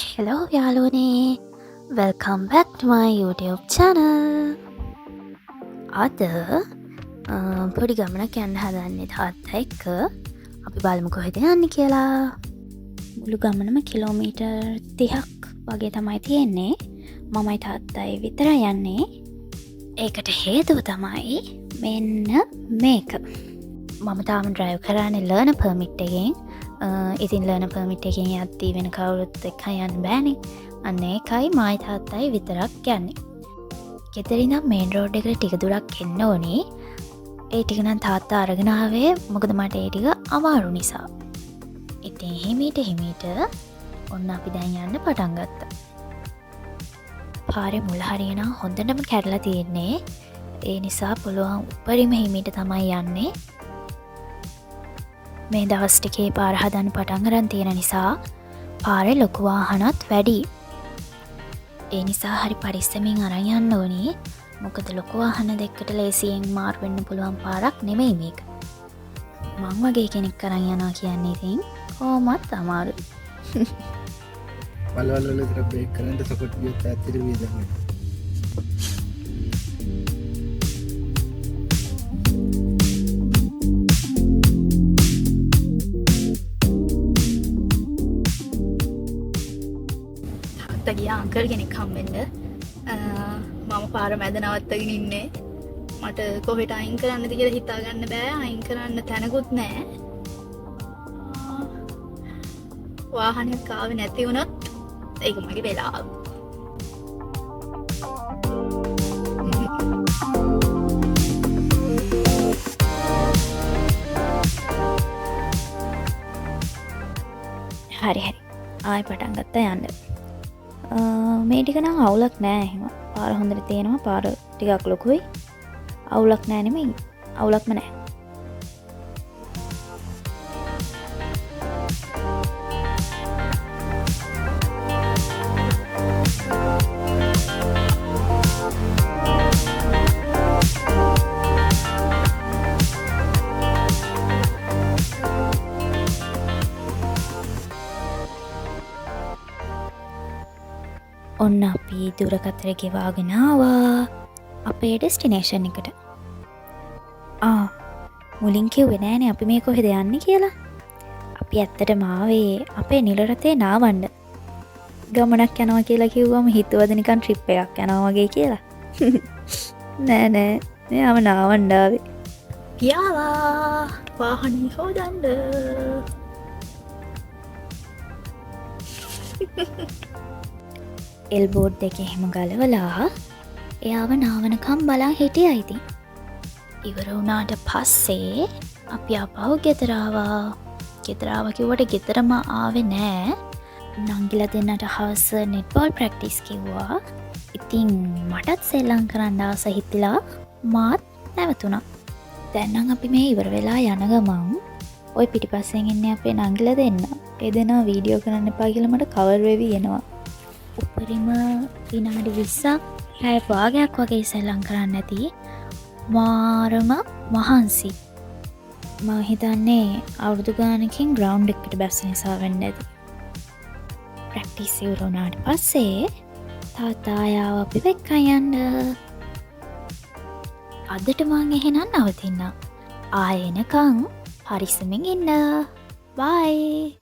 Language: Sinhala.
Hello යාළුවනේ, welcome back to my YouTube channel. අද පොඩි ගමනක් යන්න හදන්නේ තාත්තා එක්ක. අපි බලමු කොහෙද යන්නේ කියලා. මුළු ගමනම කිලෝමීටර් 30ක් වගේ තමයි තියෙන්නේ. මමයි තාත්තයි විතරයි යන්නේ. ඒකට හේතුව තමයි මෙන්න මේක. මම තාම ඩ්‍රයිව් කරන්නේ ලර්නර් පර්මිට් එකෙන්. ඉතින් ලර්නර් පර්මිට් එකෙන් යද්දී වෙන කවුරුත් එක්ක යන්න බෑනේ. අන්න ඒකයි මායි තාත්තයි විතරක් යන්නේ. ගෙදර ඉඳන් මේන් රෝඩ් එකට ටික දුරක් එන්න ඕනි. ඒ ටික නම් තාත්තා අරගෙන ආවේ, මොකද මට ඒ ටික අමාරු නිසා. ඉතින් හිමීට හිමීට ඔන්න අපි දැන් යන්න පටන් ගත්තා. පාරේ මුල හරිය නම් හොඳටම කැඩලා තියෙන්නේ. ඒ නිසා පුළුවන් උපරිම හිමීට තමයි යන්නේ. මේ දවස් ටිකේ පාර හදන්න පටන් අරන් තියෙන නිසා පාරේ ලොකු වාහනත් වැඩි. ඒ නිසා හරි පරිස්සමින් අරන් යන්න ඕනි. මොකද ලොකු වාහන දෙකට ලේසියෙන් මාරු වෙන්න පුළුවන් පාරක් නෙමෙයි මේක. මං වගේ කෙනෙක් අරන් යනවා කියන්නේ ඉතින් කොහොමත් අමාරුයි. පළවල් වල විතර බ්‍රේක් කරන්න සපෝට් ගියොත් ඇත්තට වියදම් වෙනවා. තාත්තා ගියා අංකල් කෙනෙක් හම්බෙන්න. මම පාර මැද නවත්තගෙන ඉන්නේ. මට කොහෙට අයින් කරන්නද කියලා හිතා ගන්න බෑ. අයින් කරන්න තැනකුත් නෑ. වාහනයක් ආවේ නැති වුණොත් ඒක මගේ වෙලාව. හරි හරි. ආයෙ පටන් ගත්තා යන්න. මේ ටික නම් අවුලක් නෑ එහෙම. පාර හොඳට තියෙනවා. පාර ටිකක් ලොකුයි. අවුලක් නෑ නෙමෙයි. අවුලක්ම නෑ. ඔන්න අපි දුරකථන ගෙවාගෙන ආවා අපේ ඩෙස්ටිනේෂන් එකට. මුලින් කිව්වේ නෑනේ අපි මේ කොහෙද යන්නේ කියලා. අපි ඇත්තටම ආවේ අපේ නිල රථේ නාවන්න. ගමනක් යනවා කියලා කිව්වම හිතුවද නිකන් ට්‍රිප් එකක් යනවා වගේ කියලා. නෑ නෑ, මෙයාම නාවන්න ආවේ. ගියාවා වාහනේ හොදන්න. එල් බෝඩ් දෙක එහෙම ගලවලා එයාව නාවනකම් බලන් හිටියා. ඉතින් ඉවර වුණාට පස්සේ අපි ආපහු ගෙදර ආවා. ගෙදර ආවා කිව්වට ගෙදරම ආවේ නෑ. නංගිලා දෙන්නට හවස නෙට්බෝල් ප්‍රැක්ටිස් කිව්වා. ඉතින් මටත් සෙල්ලම් කරන්න ආස හිතිලා මාත් නැවතුණා. දැන් නම් අපි මේ ඉවර වෙලා යන ගමන් ওই පිටිපස්සෙන් එන්නේ අපේ නංගිලා දෙන්න. ඒ දෙනා වීඩියෝ කරන්න එපා කියලා මට කවර් වෙවි එනවා. උපරිම විනාඩි 20ක් පැය භාගයක් වගේ සෙල්ලම් කරන්න ඇති. මාරම මහන්සි. මං හිතන්නේ අවුරුදු ගානකින් ග්‍රවුන්ඩ් එකට බැස්ස නිසා වෙන්න ඇති. ප්‍රැක්ටිස් ඉවර වුණාට පස්සේ තාත්තා ආව අපිව එක්කන් යන්න. අදට මං එහෙනම් නවතින්නම්. ආයෙ එනකන් පරිස්සමෙන් ඉන්න. බයි.